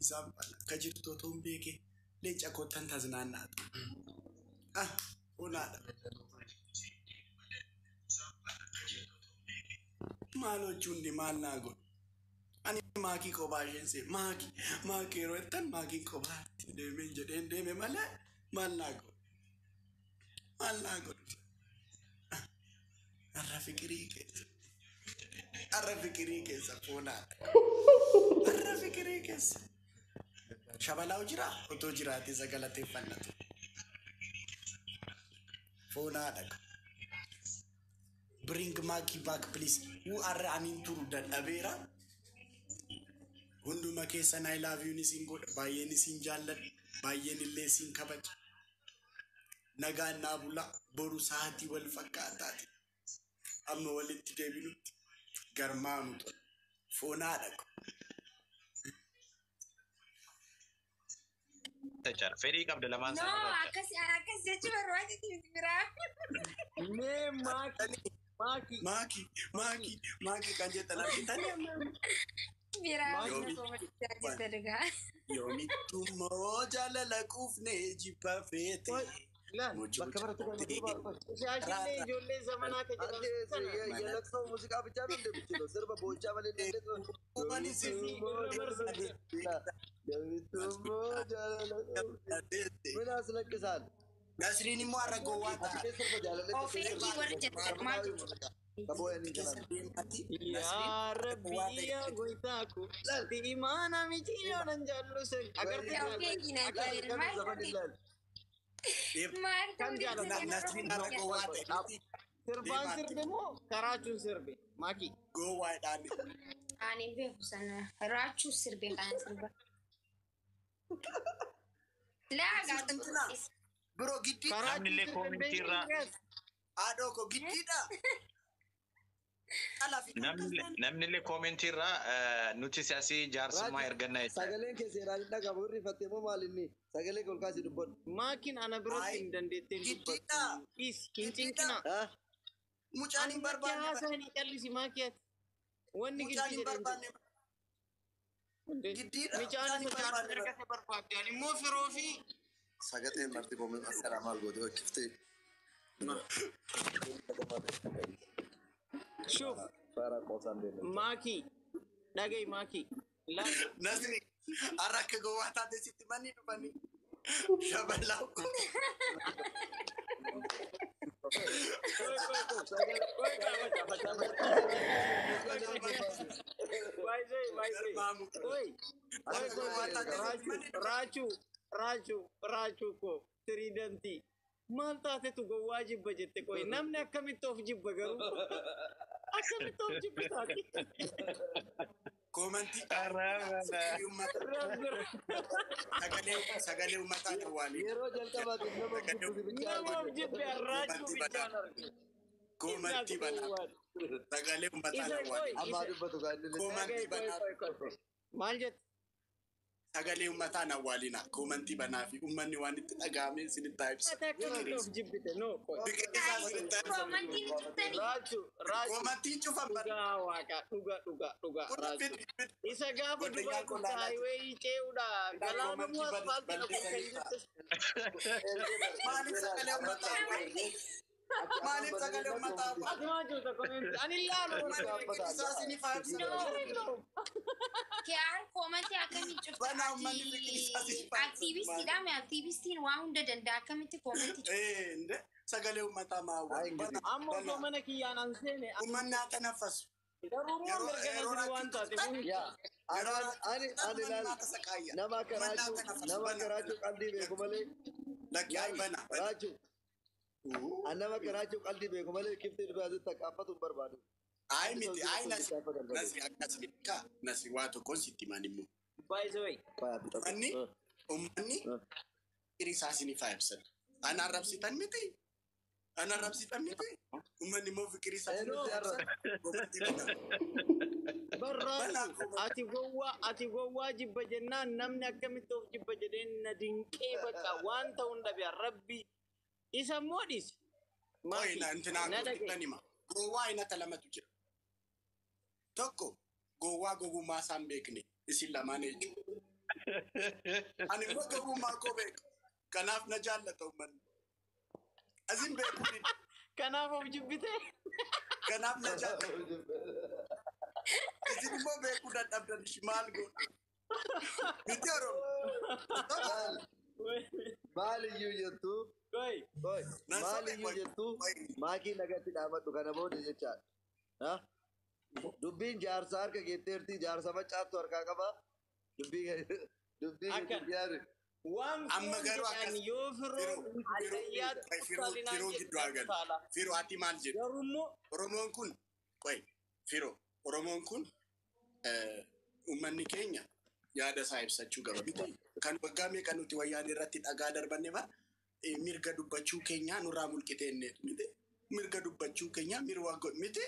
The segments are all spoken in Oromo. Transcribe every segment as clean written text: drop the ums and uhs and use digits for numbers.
Isaan faana akka jirtu otoo hin beekee leenca koottan taznaannaatu. Ah, onaadha. Maal hojuun maal naa godhu? Ani maakii kophaa isheen see maakii maakii yeroo jettan maakiin kophaatti deemeen jedheen deeme malee maal naa godhu? Maal naa godhu? Har'a fikirii keessa. Har'a fikirii keessa foonaadha. Har'a fikirii keessa. Shabalaa'u jira otoo jiraate isa galateeffannatu. Foonaadha. Bring Maki back, please. Who har'a ani turu dadhabeera. Hunduma keessan I love you isin godha. Baay'een isin jaalladha. Baay'een illee isin kabaja. Nagaan naa bula. Boru sa'aatii wal fakkaataati. Amma walitti deebinutti garmaamu tola. Foonaadha. Jechaadha. Fedhii qabda lamaan No, sana irratti. Akkas akkas jechuu barbaadeti miti biraa. Mee maakii maakii Maaki maaki maaki kan jettan argitanii amma. Biraa Yoomi. jirta dhugaa. Yoomittummoo jaalala quufnee jibba feete. Laal Bakka baratti kan shaashillee ijoollee zamanaa ka jedhamu sana የለቅሶ ሙዚቃ ብቻ ነው እንደምችለው sirba boo'ichaa malee dandeessu. Yoomittummoo jaalala ምን ያስለቅሳል? Nasriin immoo har'a gowwaa ta'a. Sirba jaalallee Ofeegii warri jettan maal jechuudha? Kabooyanii kanaan. Yaa Rabbi yaa goytaa ko imaana miti yoo nan jaallu sen agartee. Ofeegii naan jaalladha. Maal ta'e? Maal Kan ta'uu jaalladha. Nasriin har'a gowwaa ta'e. Sirbaan sirbe moo karaachuun sirbe maakii? Gowwaadhaan. Ani hin beeku sana. Raachuu sirbe kana sirba. Laagaa. Intina biroo giddiidha. Namni illee koomentii irraa Haadhoo koo giddiidha. Dhala fi namni illee koomentii irraa nuti asii jaarsummaa ergannaa jechaadha. Sagaleen kee seeraan hin dhagahamu, hirrifattee moo maal inni? Sagalee ol kaasii dubbadhu. Maakiin ana biratti hin dandeetteen Giddiidha. dubbatu. Is hin cinqina. Mucaan hin barbaanne. Haasaan callisi maakii ati. Wanni Mucaan giddii hin jedhan barbaanne. Giddiidha. Mucaan Mucaan hin isa jaarsa barbaanne. erga barbaadde ani immoo firoo fi Sagalee marti koomee asxaa maal goote wakkifte. Shuf Faara qoosaan deemu. Maakii dhagahi maakii. Laal Nasri har'a akka gowwaa taate sitti manni dhufanii. Shabalaa koo. Baay'ee baay'ee. Garmaamu. Oi, oi, oi, Raachuu, Raachuu, Raachuu koo, tiriidantii. Maal taatetu gowwaa jibba jette qoy? Namni akkamitti of jibba garuu? Akkamitti of jibba taate? Koomantii. Sagalee sagalee uummataa dhawwaanii. Yeroo jalqabaatiif nama jibbu bichaa Nama of jibbe Raachuu bichaan arge. Koomantii banaa. Sagalee uummataa Isa qoy. dhawwaanii. Ammaa dubbatu kan inni. Koomantii banaa. Maal jette? Sagalee uummataa awwaalina. Koomantii banaa fi uummanni waan itti dhagahame isinitti haa ibsu. Ati akkamitti of jibbite? No, qoy. Fiqirri isaa isinitti haa ibsu. Koomantiin cuftanii. Raachuu, Raachuu. Koomantiin cufan bara. Dhugaa waaqa, dhugaa, dhugaa, dhugaa, Raachuu. Isa gaafa Godina Dubaay Qolaadhaa. highway ce'uudha. Galaana moo asfaaltii dhabu kan jette. Maaliif sagalee uummataa awwaalu? Maaliif sagalee uummataa awwaalu? Ati maal jirta comment? Ani ilaalu. Fiqirri isaa isiniif haa ibsu. Kiyaar koomantii akkamii cufta? Banaa uummanni fiqirri isaa isiniif haa ibsu. Aktiivistiidha mee aktiivistiin waa hunda danda'a akkamitti koomantii cufta? Eh, inde sagalee uummataa maa awwaalu? Banaa, Amma osoo banaa. mana kiyyaan an seene Uummanni haa tanaffasu. garuu immoo Yeroo mirga yeroo nasrii waan rakkoo taateef. Yaa yeroo ani ani uummanni laal haa tasaqaayya. nama akka Uummanni haa Raachuu tanaffasu. nama akka Banaa. Raachuu qalbii beeku malee Lakki ay banaa. Banaa. Raachuu an nama akka Raachuu qalbii beeku malee kiftii dhufee asitti akkaafatu hin barbaadu. Ay miti ay nasi nasi akkas miti kaa nasi waa tokkoon sitti himan immoo. By the way, Uummanni uummanni fiqirri isaa isiniif haa ibsan. Ana arrabsitan miti. Ana arrabsitan miti. Uummanni immoo fiqirri isaa isiniif haa ibsan. Koomantii banaa. Barraatu ati gowwaa jibba jennaan namni akkamitti of jibba jedheen na dinqee bakka waan ta'uun dhabe rabbi isa immoo dhiisi. Qoy na intinaa Na dhagaye. kootitan hima. Gowwaa inata lamatu jira. Tokko gowwaa gowwummaa isaa hin beekne isin lamaan jechuudha. Ani immoo garbummaa koo beeka. Kanaaf na jaallata uummanni. Asin beeku dide. Kanaaf of jibbite. Kanaaf na jaallata. Isin immoo beekuu dadhabdan ishii maal godha? Miti Oromoo. Maal iyyuu jettu Qoy. qoy Nan maal sobe iyyuu qoy. jettu Qoy. maakii nagatti dhaabadhu kana booda jechaadha. Ha? Dubbiin jaarsa harka keetteerti jaarsa maccaattu harkaa qaba. Dubbii dubbii Akka- dubbii Waan Amma firoon garuu jedhan akkas- yoo firoon Firoo hallayyaatti firoo uttaalinaan firoo gidduu haa jedhu galu. taala. Firoo ati maal jedhu? Garuu immoo Oromoon kun qoy firoo Oromoon kun uummanni keenya yaada isaa ibsachuu qaba miti. Kan waggaa meeqa nuti wayyaan irratti dhagaa darbanne bara mirga dubbachuu keenyaa nurraa mulqiteenne miti. Mirga dubbachuu keenyaa mirga miti.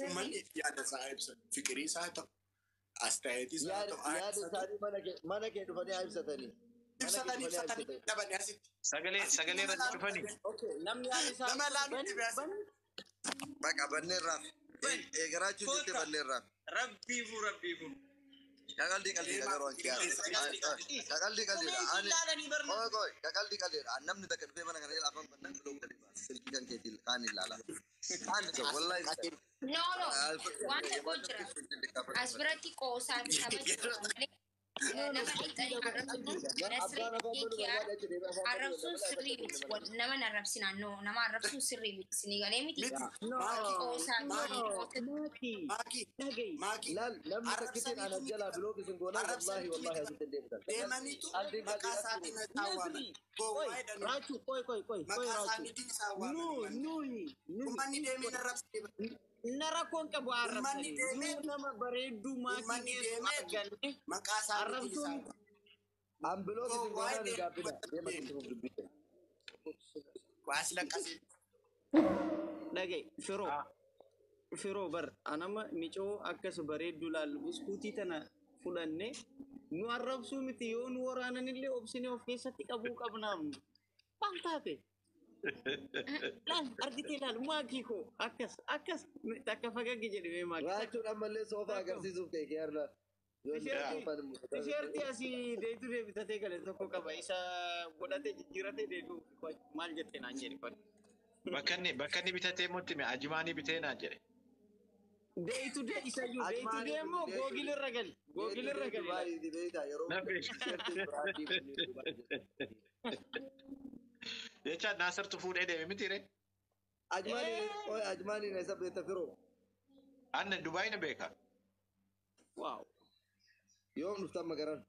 Uummanni yaada isaa ibsa. Fikirii isaa haa ta'u, astaayetii isaa haa ta'u, yaada aadaa isaa haa ta'u. isaanii mana kee dhufanii haa ibsatanii. Mana kee Ibsatanii dhufanii haa ibsatanii ibsatanii. dhabanii asitti. Sagalee Asitti sagalee nama irratti laalu cufanii. dhabee. okay, namni yaada isaa Nama laalu ban dhibee asitti. ban Baqa banneerraaf. Eegaraachuu jettee Koota. banneerraaf. Rabbiifu rabbiifu. Qaqaldii qaldiidha garuu an kiyaara. Qaqaldii qaldiidha. Komeetii Ani ilaalanii barna. qoy qoy qaqaldii qaldiidha. An namni takka dhufee mana kana jala afaan bannaan biloo gadi baasa. Silkii kan keetiin kaan ilaala. Kaan isa wallahi. No, no. Waan tokko jira. As biratti qoosaa fi tapha malee nama dhiqanii arrabsuun nasrii Abbaan afaan banuu keekiyaa barbaade achi deemee afaan banuu arrabsuun barbaade sirrii achi miti. deemee mana Nama arrabsinaa no nama arrabsuun sirrii miti. Isinii galee miti. Miti. No, Maakii. Qoosaa fi Maakii. qoosa Maakii. Maakii. Dhaga'i. Maakii. Laal namni takkitiin Arrabsaniitu ana miti. jalaa biloo isin goonaa wallaahi Arrabsaniitu wallaahi miti. asitti hin deebitan. Deemaniitu Qaldiin maqaa qaldiidha isaatiin jiru. isaan waaman. Nasri. Gowwaa Qoy, jedhanii Raachuu, qoy, qoy, qoy, qoy, maqaa Raachuu. isaaniitiin isaan waaman Nu, uummanni. nuyi, nuyi. Uummanni deemee arrabsee Na rakkoon qabu Uummanni arrabsanii. deemee Nu nama bareedduu maakii uummanni geessu deemee arganne maqaa isaaniitiin arrabsuun isaan waaman. An biloo isin Gowwaa goonaa hin jedhanii gaabbina. Deema deemu. itti fuuf dubbii. Waas laqqasee. dhaga'i. Firoo, firoo bar anama micoo akkas bareedduu laallu buskuutii tana fudhanne nu arrabsuu miti yoo nu waraananillee obsinee of keessatti qabuu qabnaam. Maal taate? Laal argitee laal maakii koo akkas akkas takka fagagge jedhame maakii. Raachuun ammallee soofaa agarsiisuuf ka'e kiyaarra. Tisheertii asii deetu deebitatee gale tokko qaba. Isa godhatee jijjiiratee deebi'u maal jettee naan jedhe kun. Bakka inni bitatee mutti hime ajimaanii bitee naan jedhe. Deetu dee isa iyyuu deetu dee immoo googil irra gali. Googil irra gali. Jecha Naasirtu fuudhee deeme miti ree? Ajmaaniin isa beekta firoo. Anna Dubaay na beeka. Waaw. Yoom dhuftan magaran?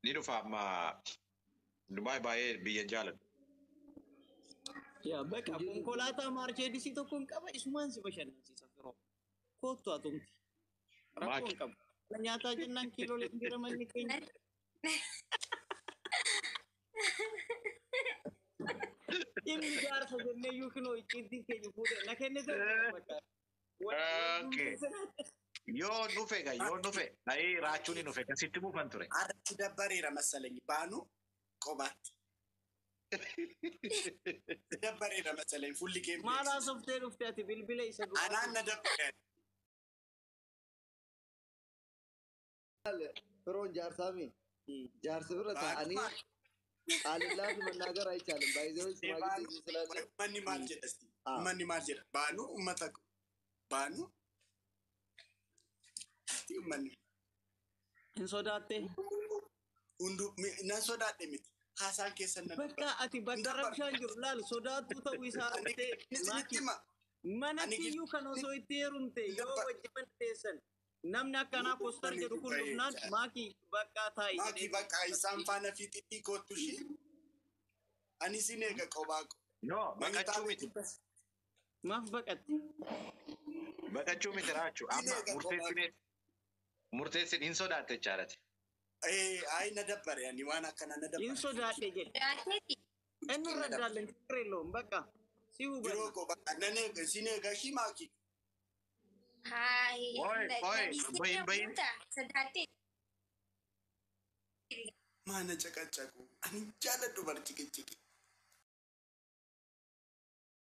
Ni dhufa amma Dubaay baay'ee biyya jaaladhu. Yaa bakka konkolaataa maarcheedisii tokko hin qaba isumaan si bashannansiisa firoo. Kottu atumti. Rakkoo hin qabu. Nyaataa jennaan kiiloolee jira manni keenya. Inni jaarsa jennee iyyuu kinoo icciitiin keenya fuudhee na kennite bakka. Okay. Yoo dhufe egaa yoo dhufe ayii raachuun hin dhufe kan sitti buufan ture. Arratti dabbareera masalanyi baanu qobaatti. Dabbareera masalanyi fuulli kee Maal haasoftee dhufte ati bilbila isa duraa. Anaan na dabbareera. Firoon jaarsaami. Jaarsi bira taa'anii qaalillaa fi መናገር አይቻልም። ባይዘው ሽማግሌ ስላለ Uummanni maal jedha? Uummanni maal jedha? Baanu uummata baanu uummanni Hin sodaatte. hunduu nan sodaadhe miti. Haasaan keessan na Bakka ati bakka rabshaan jiru laal sodaattuu ta'uu isaa argitee Isinitti hima. manatti iyyuu kan osoo itti heerumte yoo wajjiman teessan namni akkanaa kostar jedhu kun dhufnaan maakii bakka taa'i Maakii bakka isaan faana fiixittii kottu ishee. Ani sin eega qobaa ko. No baqachuu miti. Maaf baqatti? Baqachuu miti raachuu amma murteessinee murteessin hin sodaatte jechaadhati. Ayi na dabbare ani waan akkana na dabbare. Hin sodaadhe jedhe. Inni irra daalleen xiqqiree loon bakka si hubanna. Yeroo koo bakka nan eega sin eega ishii maakii. Hai. Oi, oi, bayin, bayin. Sodaattee. Maana caqacaqu ani jaaladhu bar ciqiciqi.